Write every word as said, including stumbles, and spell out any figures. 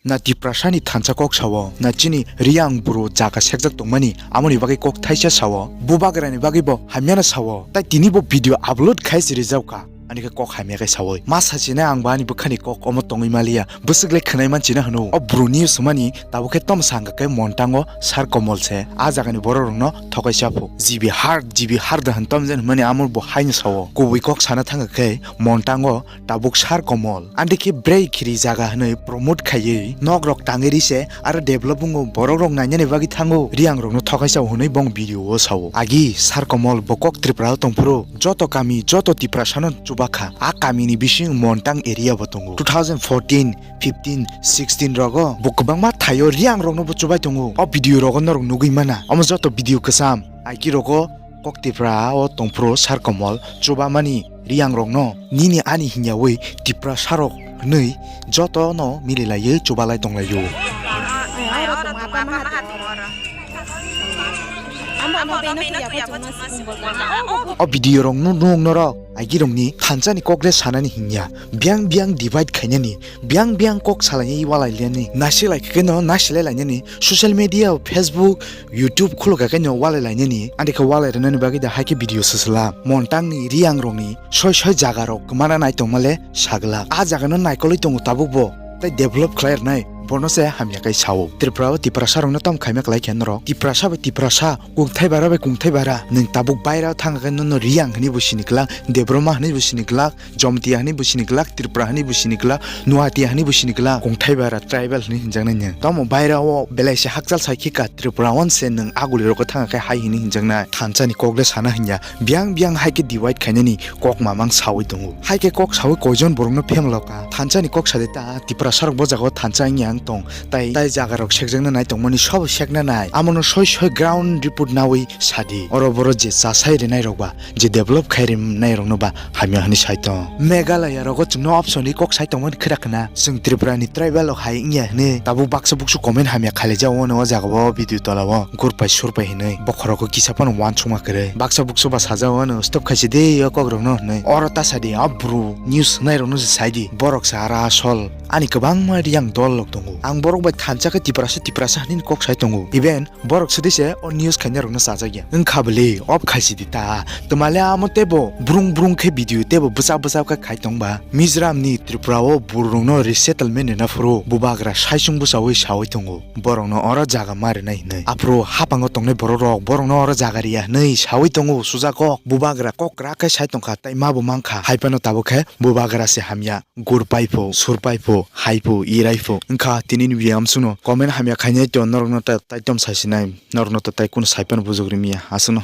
Na Tiprasani thansa kok sao, na chini Riang buro jaga sekjak tongmani, amoni bagwi kok thaisa sao, bubagrani bagwi bo hamyano sao, tai tini bo video upload khai se rijao kha. Ani khe kok hamya khe saui. Ma sachina ang bo ani bwkhani kok omo tongwi maliya. Bwswk le khwnai manchina hwno. O bruni swmani tabuk khe tom sangka khe Montango Sar Komol se. A jagani borok rokno thokaisa phu. G B hard, G B hard da hwn tom jen hwnmani amo bo haino sao. Kubui kok sana thangka khe Montango tabuk Sar Komol. Andi khe brei khiri jaga hwnwi promote khaiwi nok rok tangwi ri se aro develop wngo borok rok nainani bagwi thango. Riang rokno thokaisa hwnwi bong video o sao. Agi Sar Komol bo kok Tripura o tongphuru. Joto kami, joto Tiprasano chubakha. A kamini bising Montang area bo tongo. Two thousand fourteen, fifteen, sixteen rogo bo kwbangma thaio Riang rokno bo chubai tongo. O video rogo norok nugwi mana. Omo joto video kwcham. Aiki rogo kok Tipra o tongphuru Sar Komol chubamani Riang rokno nini ani hinyawi Tiprasa rok hwnwi jotono mililaiwi chubalai tonglaio. O video rok nuk nuk norok aigi rokni thansani kok le sanani hinya, biang biang divide khainani, biang biang kok salaini walai leni, nasilai khe no nasilai lainani, social media, Facebook, YouTube khuluk khe no walai lainani, andi khe walai rwnani bagwi da hai khe video sasla, Montangni Riang rokni soi soi jaga rok kwmana nai tongma le saglak, a jaga no naikolwi tongo tabuk bo. Tai develop khlai rwnai, bono se hamya kai sao. Tripura o Tiprasa rokno tom khaima klai khe norok. Tiprasa bai Tiprasa, kungthai bara bai kungthai bara. Nwng tabuk baira thang khe nono Riang hwnwi bo sini glak, Debroma hwnwi bo sini glak, Jomtia hwnwi bo sini glak, Tripura hwnwi bo sini glak, Nuatia hwnwi bo sini glak. Kungthai bara tribal hwnwi hinjaknai nwng. Tamo baira o belai se hakchal sai khe ka Tripura on se nwng aguli rogo thang khe hai hwnwi hinjaknai. Thansani kok le sana hinya. Biang biang hai khe divide khainani kok mamang sawi tongo. Hai khe kok sawi koijon borokno phemlo ka. Thansani kok sade ta Tiprasa rok bo jaga o thansa wngya wng tong. Tai, tai jaga rok sekjakna nai tongmani sobo sekna nai. Amono soi soi ground report nawi sadi. Oro boro je chasai rinai rok ba, je develop khai rinai rokno ba hamya hwnwi sai tong. Meghalaya rogo chwngno option ni kok sai tongmani khwra khna. Chwng Tripura ni tribal rok hai wngya hwnwi tabuk baksa buksu comment hamya khailai jao ono o jaga o video tola o. Gurpai surpai hinwi bokhorok kisa phano uansukma kwrwi. Baksa buksu ba sajao ano stop khaisi de o kok rokno hinwi. Oro ta sadi a bru news nai rokno se saidi. Borok se ara asol. Ani kwbangma Riang dol rok tongo. Ang borok bai thansa khe Tiprasa Tiprasa hinwi kok sai tongo. Even borok se de se o news khaina rokno chajak ya. Wngkha bwle off khaisi di ta. Twmale amo tebo brung brung khe video tebo bwsa bwsa khe khai tong ba. Mizoram ni Tripura o buru rokno resettlement rwna phuru bubagra saichung bwsaui saui tongo. Borokno oro jaga ma rwnai hinwi. Aphuru hapango tongnai borokrok borokno oro jaga riya hinwi saui tongo sujak kok. Bubagra kok kwrak khe sai tongkha, tai ma bo mankha. Hai phano tabuk khe bubagra se hamya. Gur pai pho, sur pai pho, hai pho, irai pho. Wngkha tini ni video amsukno. Comment hamya khainai to norokno ta-, taitom saisinai. Norokno to tai kunu sai phano bujok rimiya. Aswkno.